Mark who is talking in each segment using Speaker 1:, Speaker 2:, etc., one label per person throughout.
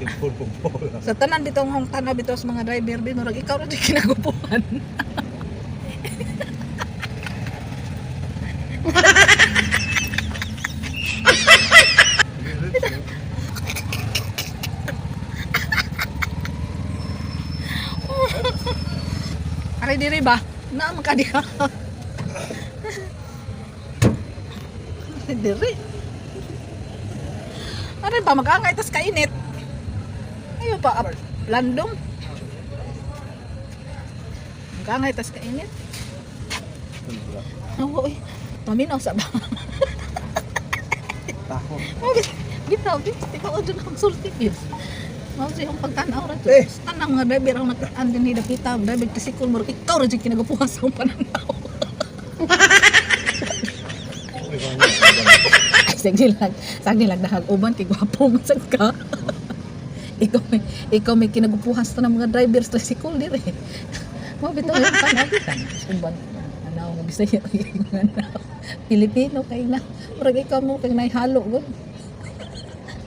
Speaker 1: Cellphone po po.
Speaker 2: Sa tanan bitong hong tanaw bitaw sa mga driver bi murag ikaw ra jud kinagupuhan. Aray diri ba? Naa man ka diha. Aray diri. Aray ba magangay tas kainit. Ayo pa up, landong. Magangay tas kainit. Oo, oy. Paminaw sa ba?
Speaker 1: Tako.
Speaker 2: Bitaw, bitaw, ikaw dyan ang sulti, bitaw. Mao siya ang pagtanaw ra
Speaker 1: Eh.
Speaker 2: jud. Tanang mga driver ang nakitaan din ni dapita, ang driver tricycle mo ikaw ra jud kinagapuha sa akong pananaw. Ay, sige lang dahag uban kay gwapo man sad ka. Ikaw may kinagupuhan sa tanang mga driver sa tricycle dire. Mao bitaw yung tanaw bitaw. Uban anaw nga Bisaya kay nga na. Pilipino kay na. Murag ikaw mo kay nay halo gud.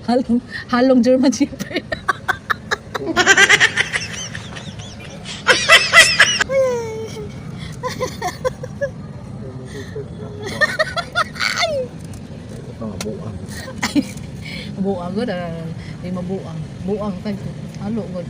Speaker 2: Halong halong German Shepherd.
Speaker 1: Mga buang.
Speaker 2: Buang gud ah, di mabuang. Buang kay halo gud.